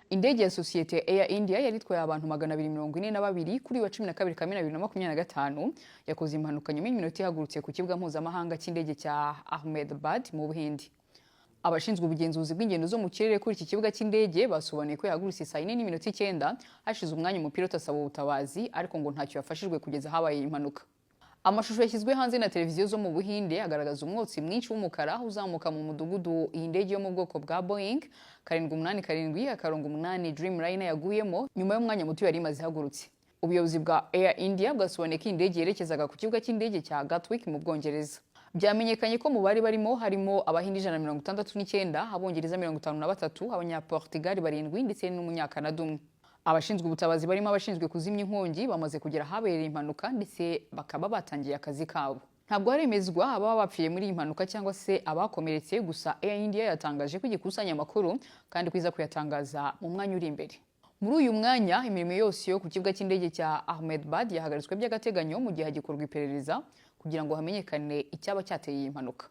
Indege ya sosiyete Air India yari itwaye abantu 242 kuri wa 12 Kamena 2025 yakoze impanuka nyuma y'iminota ihagurutse ku kibuga mpuzamahanga cy'indege cya Ahmedabad mu Buhinde. Abashinzwe ubugenzuzi bw'ingendo zo mu kirere kuri iki kibuga cy'indege basobanuye ko yahagurutse saa 4:09, hashize umwanya umupilote asaba ubutabazi, ariko ngo ntacyo yafashijwe kugeza habaye impanuka. Amashusho yashyizwe hanze na televiziyo zo mu Buhinde agaragaza umwotsi mwinshi w'umukara uzamuka mu mudugudu iyi ndege yo mu bwoko bwa Boeing 787-8 Dreamliner yaguyemo nyuma y'umwanya muto yari imaze ihagurutse. Ubuyobozi bwa Air India bwasobanuye ko iyi ndege yerekezaga ku kibuga cy'indege cya Gatwick mu Bwongereza. Byamenyekanye ko mu bari barimo harimo Abahinde 169, Abongereza 53, Abanyaportugal barindwi ndetse n'Umunyakanada umwe. Abashinzwe ubutabazi barimo abashinzwe kuzimya inkongi bamaze kugera ahabereye impanuka ndetse bakaba batangiye akazi kabo. Ntabwo haremezwa ababa bapfiriye muri iyi mpanuka cyangwa se abakomeretse, gusa Air India yatangaje ko igikusanya amakuru kandi ko iza kuyatangaza mu mwanya uri imbere. Muri uyu mwanya imirimo yose yo ku kibuga cy'indege cya Ahmedabad yahagaritswe by'agateganyo mu gihe hagikorwa iperereza kugira ngo hamenyekane icyaba cyateye iyi mpanuka.